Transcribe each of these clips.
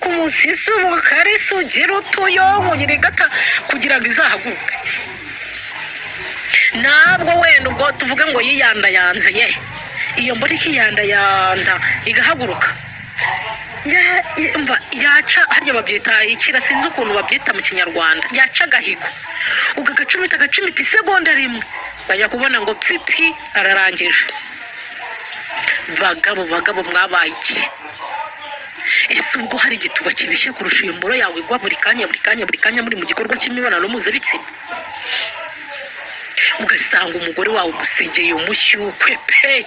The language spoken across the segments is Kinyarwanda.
Uhaguruka umusisi, umukarisi, ugira utuyongo, ugira igata kugira ngo izahaguruke. Ntabwo wenda ubwo tuvuge ngo yiyandayanze ye, iyo mbura ikiyandayanda igahaguruka. Umva, yaca harya babyita ikira, sinzi ukuntu babyita mu Kinyarwanda, yaca agahigo ugagacumita, agacumita isegonda rimwe, bajya kubona ngo pyi ararangije. Bagabo, bagabo, mwabaye iki? Ese ubwo hari igituba kibishye kurusha iyo mboro yawe igwa buri kanya, buri kanya, buri kanya muri mu gikorwa cy'imibonano mpuzabitsina, ugasanga umugore wawe umusigiye umushyukwe pe,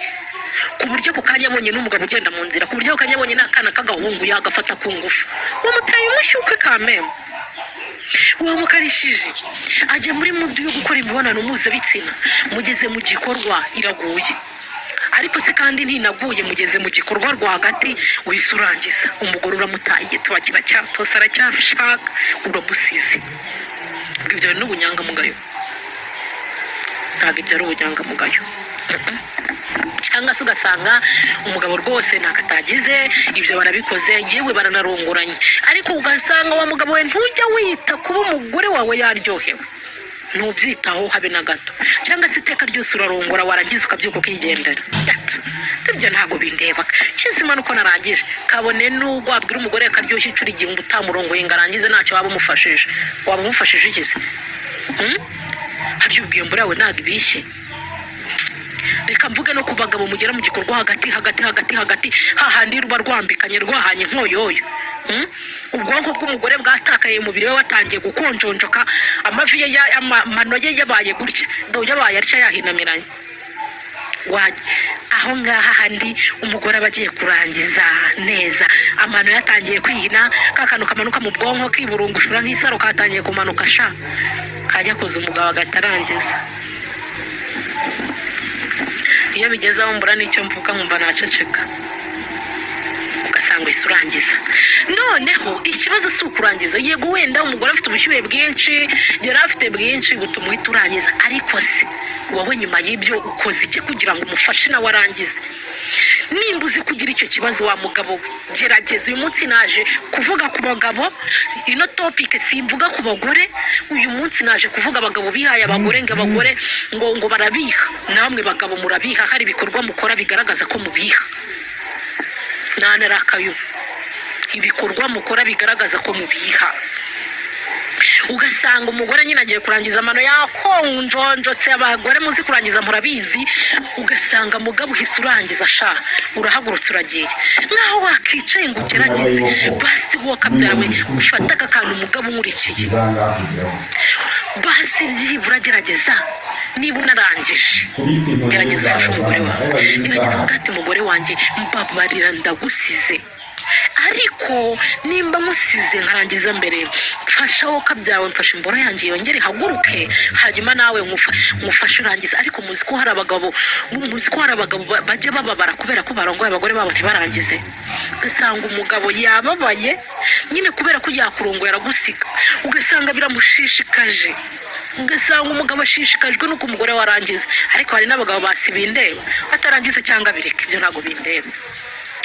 ku buryo ako kanya abonye n'umugabo ugenda mu nzira, ku buryo ako kanya abonye n'akana k'agahungu yagafata ku ngufu? Wamuteye umushyukwe kameme, wamukarishije, ajya muri mood yo gukora imibonano mpuzabitsina. Mugeze mu gikorwa iraguye, ariko se kandi ntinaguye, mugeze mu gikorwa rwagati uhise urangiza, umugore uramutaye, igituba kiracyatose, aracyabishaka, uramusize. Ubwo ibyo ni ubunyangamugayo? Ntabwo ibyo ari ubunyangamugayo. Cyangwa se ugasanga umugabo rwose ntako atagize, ibyo barabikoze, yewe baranarongoranye, ariko ugasanga wa mugabo we ntujya wita kuba umugore wawe yaryohewe, ntubyitaho habe na gato. Cyangwa se iteka ryose urarongora, warangiza ukabyuka ukigendera. Ibyo ntabwo bindeba, kizima nuko narangije. Kabone n'ubwo wabwira umugore akaryoshya inshuro igihumbi, utamurongoye ngo arangize, ntacyo waba umufashije. Waba umufashije iki se? Hmm? Harya ubwiye mbura yawe ntabwo ibishye? Reka mvuge no ku bagabo mugera mu gikorwa hagati, hagati, hagati, hagati, hahandi ruba rwambikanye, rwahanye nkoyoyo. Ubwonko bw'umugore bwatakaye, umubiri we watangiye gukonjonjoka, amavi ye amano ye yabaye gutya, do yabaye atya, yahinamiranye. Aho ngaha handi umugore aba agiye kurangiza neza, amano yatangiye kwihina, ka kantu kamanuka mu bwonko kiburungushura nk'isaro katangiye kumanuka sha, kajya kuza umugabo agahita arangiza. Iyo bigeze aho mbura n'icyo mvuga, nkumva naceceka. Ugasanga uhise urangiza. Noneho ikibazo si ukurangiza. Yego, wenda umugore afite ubushyuhe bwinshi, yari afite bwinshi butuma uhita urangiza, ariko se wowe nyuma y'ibyo ukoze iki kugira ngo umufashe nawe arangize? Nimba uzi kugira icyo kibazo, wa mugabo we, gerageza. Uyu munsi naje kuvuga ku bagabo, ino topic simvuga ku bagore. Uyu munsi naje kuvuga abagabo bihaye abagore, ngo abagore ngo barabiha. Namwe bagabo murabiha, hari ibikorwa mukora bigaragaza ko mubiha. Ntanarakayo, ibikorwa mukora bigaragaza ko mubiha. Ugasanga umugore nyine agiye kurangiza, amano yakonjonjotse, abagore muzi kurangiza murabizi. Ugasanga mugabo uhise urangiza sha, urahagurutse uragiye, nkaho wakicaye ngo ugerageze basi wowe kabyarawe ufate aka kantu. Umugabo unkurikiye, Izangakugeraho. basi byibura gerageza, niba unarangije, gerageza ufashe umugore wawe, gerageza uvuge ati: "Umugore wanjye, mbabarira, ndagusize, ariko nimba musize nkarangiza mbere, mfasha wowe kabyawe, mfasha imboro yanjye yongere ihaguruke, hanyuma nawe ngufashe urangize." Ariko muzi ko hari abagabo bajya bababara kubera ko barongoye abagore babo ntibarangize. Ugasanga umugabo yababaye nyine kubera ko yakurongoye aragusiga, ugasanga biramushishikaje, ugasanga umugabo ashishikajwe n'uko umugore we arangiza. Ariko hari n'abagabo basi bindeba, atarangiza cyangwa bireka, ibyo ntabwo bindeba.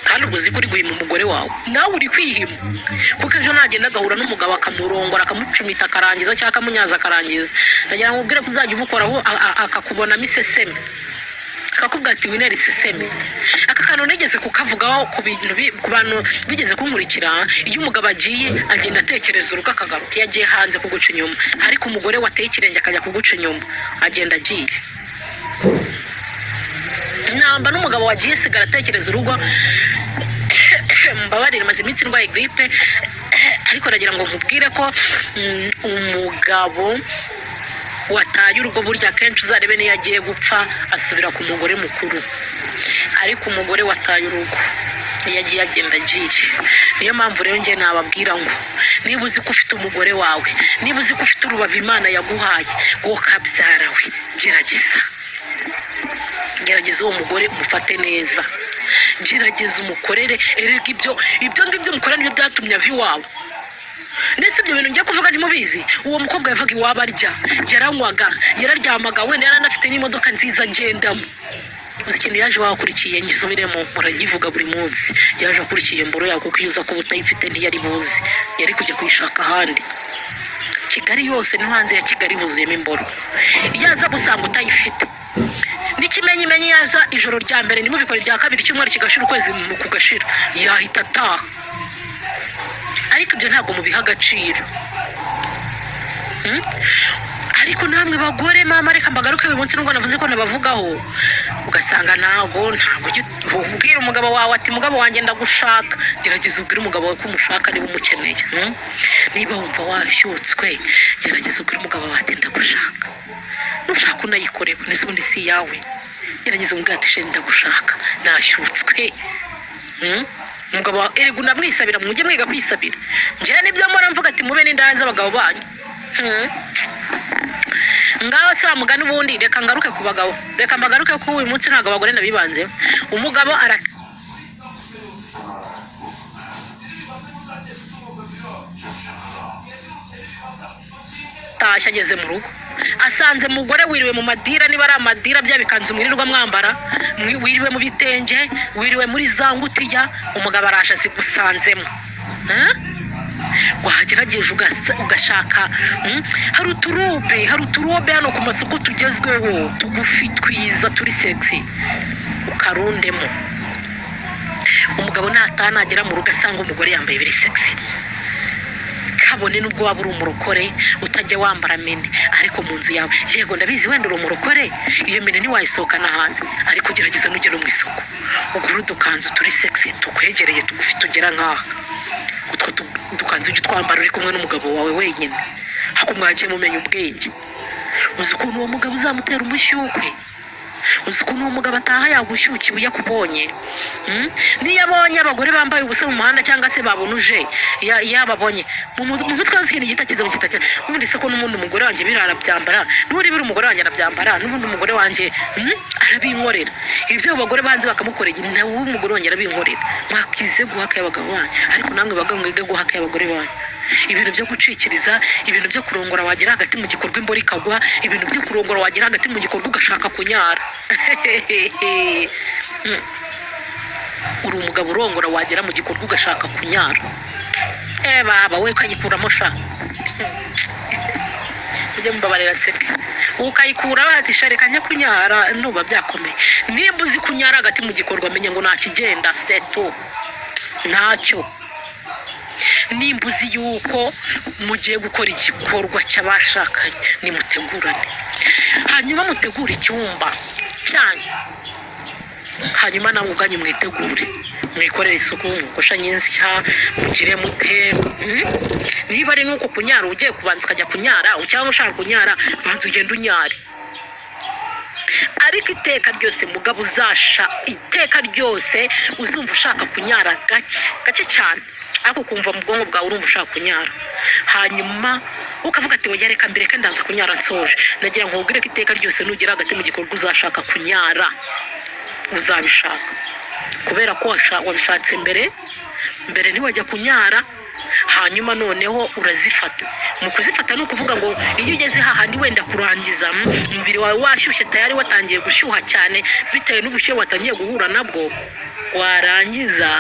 Kandi ubwo uzi ko uri guhima umugore wawe, nawe uri kwihima, kuko ejo nagenda agahura n'umugabo akamurongora, akamucumita akarangiza, cyangwa akamunyaza akarangiza, ndagira ngo ubwire ko uzajya umukoraho akakubonamo iseseme, akakubwira ati: "Winera iseseme." Aka kantu nigeze kukavugaho ku bintu ku bantu bigeze kunkurikira. Iyo umugabo agiye, agenda atekereza urugo, akagaruka iyo agiye hanze kuguca inyuma, ariko umugore wateye ikirenge akajya kuguca inyuma, agenda agiye namba n'umugabo wagiye sigara atekereza urugo. Mbabarire, maze iminsi ndwaye grippe, ariko nagira ngo nkubwire ko umugabo wataye urugo burya akenshi uzarebe niyo agiye gupfa asubira ku mugore mukuru, ariko umugore wataye urugo iyo agiye agenda agiye. Niyo mpamvu rero njye nababwira ngo niba uzi ko ufite umugore wawe, niba uzi ko ufite urubavu Imana yaguhaye, wowe kabyara we, gerageza, gerageza uwo mugore umufate neza, gerageza umukorere. Erega ibyo ngibyo mukora nibyo byatumye ava iwawe. Ndetse ibyo bintu ngiye kuvuga ntimubizi. Uwo mukobwa yavaga iwabo arya, yaranywaga, yararyamaga, wenda yari anafite n'imodoka nziza agendamo. Uzi ikintu yaje wakurikiye? Ngisubiremo, muragivuga buri munsi. Yaje akurikiye imboro yawe, kuko iyo uza kuba utayifite ntiyari buzi, yari kujya kuyishaka ahandi. Kigali yose no hanze ya Kigali huzuyemo imboro. Iyo aza gusanga utayifite, n'ikimenyimenyi yaza ijoro rya mbere ntimubikore, irya kabiri, icyumweru kigashira, ukwezi kugashira, yahita ataha. Ariko ibyo ntabwo mubiha agaciro. Ariko namwe bagore, mama, reka mbagaruke uyu munsi, nubwo navuze ko nabavugaho. Ugasanga ntabwo ujya ubwira umugabo wawe ati: "Mugabo wanjye, ndagushaka." Gerageza ubwire umugabo wawe ko umushaka niba umukeneye, Niba wumva washyutswe, gerageza ubwire umugabo wawe ati: "Ndagushaka." Nushaka unayikore, nese ubundi si iyawe? Gerageza umubwire ati: "Chéri, ndagushaka, nashyutswe." Umugabo wawe erega unamwisabira. Mujye mwiga kwisabira. Njyewe nibyo mpora mvuga ati: "Mube n'indaya z'abagabo banyu." Ngaho se wa mugani ubundi, reka ngaruke ku bagabo, reka mbagaruke ko uyu munsi ntabwo abagore nabibanzeho. Umugabo aratashye, ageze mu rugo, asanze mugore wiriwe mu madira, niba ari amadira, bya bikanzu mwirirwa mwambara, wiriwe mu bitenge, wiriwe muri za ngutiya. Umugabo araje azigusanzemo. Huh? Wagerageje ugashaka, Hari uturobe hano ku masoko tugezweho, tugufi, twiza, turi sexy, ukarundemo. Umugabo nataha, nagera mu rugo asanga umugore yambaye ibiri sexy, kabone nubwo waba uri umurokore utajya wambara mini, ariko mu nzu yawe, yego ndabizi, wenda uri umurokore, iyo mini ntiwayisohokana hanze, ariko gerageza nugera mu isoko ugure udukanzu turi sexy, tukwegereye, tugufi, tugera nk'aha. Utwo dukanzu ujye utwambara uri kumwe n'umugabo wawe wenyine. Ariko mwagiye mumenya ubwenge? Uzi ukuntu uwo mugabo uzamutera umushyukwe? Uzi ukuntu uwo mugabo ataha yagushyukiwe iyo akubonye? Niyo abonye abagore bambaye ubusa mu muhanda, cyangwa se babonuje, yababonye mu mutwe wazi ikintu gihita kiza mu kita, ubundi se ko n'ubundi umugore wanjye biriya arabyambara, n'ubundi biri umugore wanjye arabyambara, n'ubundi umugore wanjye, arabinkorera ibyo abagore banze bakamukorera, nawe umugore wanjye arabinkorera. Mwakize guhaka y'abagabo banyu. Ariko namwe bagabo, mwige guhaka y'abagore banyu. Ibintu byo gucikiriza, ibintu byo kurongora wagera hagati mu gikorwa imboro ikagwa, ibintu byo kurongora wagera hagati mu gikorwa ugashaka kunyara. Uri umugabo urongora, wagera mu gikorwa ugashaka kunyara, eh baba we, ukayikuramo sha. Ujye mubabarira nseke. Ukayikura bati: "Sha, reka njye kunyara, ndumva byakomeye." Nimba uzi kunyara hagati mu gikorwa, menya ngo ntakigenda seto, ntacyo. Nimba uzi yuko mugiye gukora igikorwa cy'abashakanye, nimutegurane, hanyuma mutegure icyumba cyanyu, hanyuma namwe ubwanyu mwitegure, mwikorere isuku, mwogoshanye insya, mugire mute, Niba ari nuko kunyara, ugiye kubanza ukajya kunyara, cyangwa ushaka kunyara, banza ugende unyare. Ariko iteka ryose, mugabo, uzasha iteka ryose uzumva ushaka kunyara gake gake cyane, ariko ukumva mu bwonko bwawe urumva ushaka kunyara, hanyuma ukavuga ati: "Oya, reka mbireke, ndaza kunyara nsoje." Nagira ngo nkubwire ko iteka ryose nugera hagati mu gikorwa uzashaka kunyara, uzabishaka kubera ko wabishatse mbere. Mbere ntiwajya kunyara. Hanyuma noneho urazifata. Mu kuzifata ni ukuvuga ngo iyo ugeze hahandi wenda kurangiza, umubiri wawe washyushye, tayari watangiye gushyuha cyane bitewe n'ubushyuhe watangiye guhura nabwo, warangiza